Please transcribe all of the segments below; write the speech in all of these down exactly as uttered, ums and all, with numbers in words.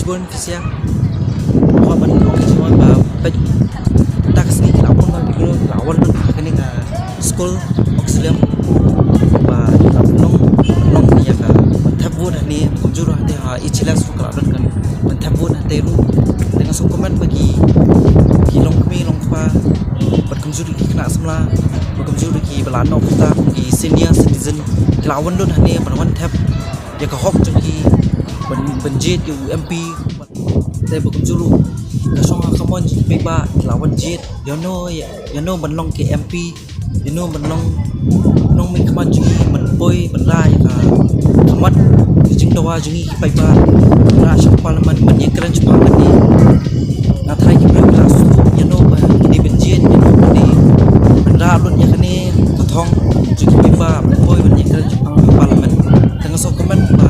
Bun phi sngewbha ban ong ïa ki ba peit ta ka sngi ki la bun ba ki la wan lut ha kane ka skul Auxilium ba ki la long long ïa ka ban thep vote hangne, kumjuh ruh hangtei ha H L S ruh ka la don ka ban thep vote hangtei ruh. Te nga sngewkmen ba ki ki longkmie longkpa bad kumjuh ruh ki khynnah samla bad kumjuh ruh ki ba la noh kata ki senior citizen ki la wan lut hangne ban wan thep ïa ka hok jong ki ban ban jied ïa u M P. Te ba kumjuh ruh ka shong ha ka mon jong ki paidbah ki la wan jied ïa no ïa no ban long ki M P, ïa no ban long nongmihkhmat jong ngi, ban poi ban rah ïa ka khmat ka jingdawa jong ngi ki paidbah, ban rah sha parliament ban ïakren shaphang kane. Nga tharai ki briew ki la sngewthuh ïa no ba ki dei ban jied, ïa no ba ki dei ban rah lut ïa kane ka thong jong ki paidbah ban poi ban ïakren shaphang ka parliament. Te nga sngewkmen ba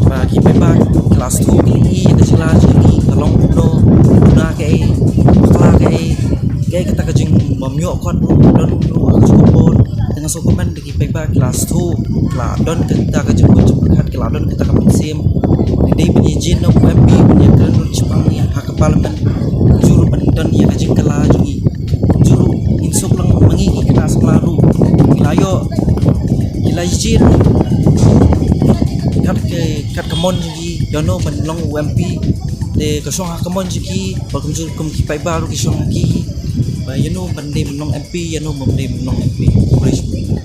ba ki paidbah ki la sngewthuh, ki la ïohi ïa ka jingla jong ngi ka long kumno, duna kaei, bakla kaei, kaei kata ka jingbymïoh kot ruh don ruh ha ka jingkyrpad. Te nga sngewkmen ba ki paidbah ki la sngewthuh, ki la don kata ka jingmut jingpyrkhat, ki la don kata ka mynsiem. Ki dei ban ïa jied noh u M P ban ïakren lut shaphang ïa ha ka parliament. Kumjuh ruh ban don ïa ka jingkylla jong ngi. Kumjuh ruh ngin suk lang ma ngi ki khynnah samla ruh ki la ïoh, ki la ïa jied kat ka kat ka mon jong ngi ïa no ban long u M P. Te ka shong ha ka mon jong ki ba kumjuh kum ki paidbah ruh ki shong ha ki ba ïa no ban dei ban long M P, ïa no ban dei ban long M P. Khublei shibun.